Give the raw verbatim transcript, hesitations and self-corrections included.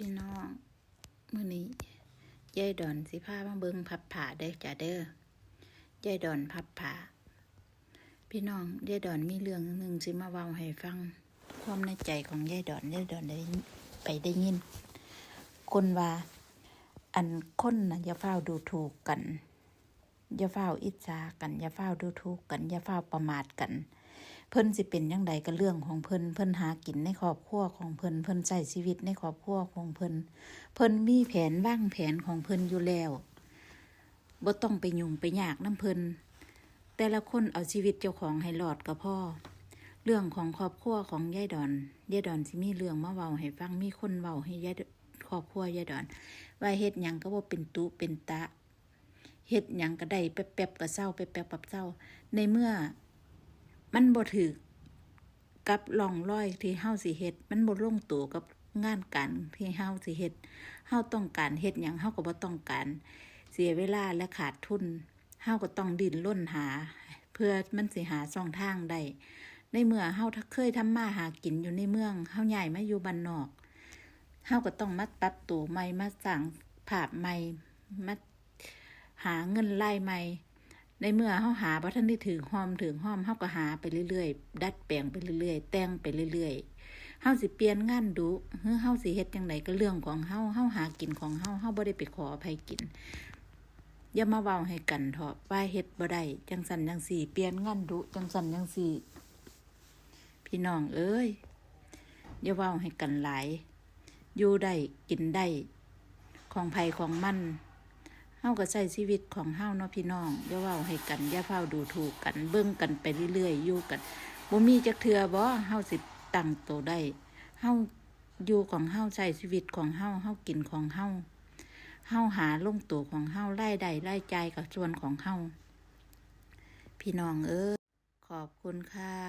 พี่น้อง มื้อนี้ยายดอนสิพามาเบิ่งพับผ้าเด้อจ้าเด้อ ยายดอนพับผ้า พี่น้อง ยายดอนมีเรื่องหนึ่งสิมาเว้าให้ฟัง ความในใจของยายดอน ยายดอนได้ไปได้ยิน คนว่า อันคนน่ะอย่าฟ้าวดูถูกกัน อย่าฟ้าวอิจฉากัน อย่าฟ้าวดูถูกกัน อย่าฟ้าวประมาทกัน เพิ่นสิเป็นจั่งใดก็เรื่องของเพิ่น เพิ่นหากินในครอบครัวของเพิ่น เพิ่นใช้ชีวิตในครอบครัวของเพิ่น เพิ่นมีแผนวางแผนของเพิ่นอยู่แล้ว บ่ต้องไปยุ่งไปยากนำเพิ่น แต่ละคนเอาชีวิตเจ้าของให้รอดก็พอ เรื่องของครอบครัวของยายดอน ยายดอนสิมีเรื่องมาเว้าให้ฟัง มีคนเว้าให้ยาย ครอบครัวยายดอน ว่าเฮ็ดหยังก็บ่เป็นตุเป็นตะ เฮ็ดหยังก็ได้แป๊บๆก็เซา แป๊บๆก็เซา ในเมื่อมันบ่ถืกกับร่องรอยที่เฮาสิเฮ็ด มันบ่ลงตัวกับงานการที่เฮาสิเฮ็ด เฮาต้องการเฮ็ดหยัง เฮาก็บ่ต้องการเสียเวลาและขาดทุน เฮาก็ต้องดิ้นรนหา เพื่อมันสิหาช่องทางได้ ในเมื่อเฮาเคยทำมาหากินอยู่ในเมือง เฮาย้ายมาอยู่บ้านนอก เฮาก็ต้องมาปรับตัวใหม่ มาสร้างภาพใหม่ มาหาเงินรายใหม่ ในเมื่อเฮาหาบ่ทันได้ถืกฮอมถืกฮอม เฮาก็หาไปเรื่อยๆ ดัดแปลงไปเรื่อยๆ แต่งไปเรื่อยๆ เฮาสิเปลี่ยนงานดุ หรือเฮาสิเฮ็ดจั่งใดก็เรื่องของเฮา เฮาหากินของเฮา เฮาบ่ได้ไปขอไผกิน อย่ามาเว้าให้กันเถาะ ว่าเฮ็ดบ่ได้ จั่งซั้นจั่งซี้ เปลี่ยนงานดุ จั่งซั้นจั่งซี้ พี่น้องเอ้ย อย่าเว้าให้กันหลาย อยู่ได้กินได้ ของไผของมัน เฮาก็ใช้ชีวิตของเฮาเนาะพี่น้อง อย่าเว้าให้กัน อย่าฟ้าวดูถูกกัน เบิ่งกันไปเรื่อยๆ อยู่กัน บ่มีจักเทื่อบ่ เฮาสิตั้งตัวได้ เฮาอยู่ของเฮา ใช้ชีวิตของเฮา เฮากินของเฮา เฮาหาลงตัวของเฮา รายได้รายจ่ายก็ส่วนของเฮา พี่น้องเอ้ย ขอบคุณค่ะ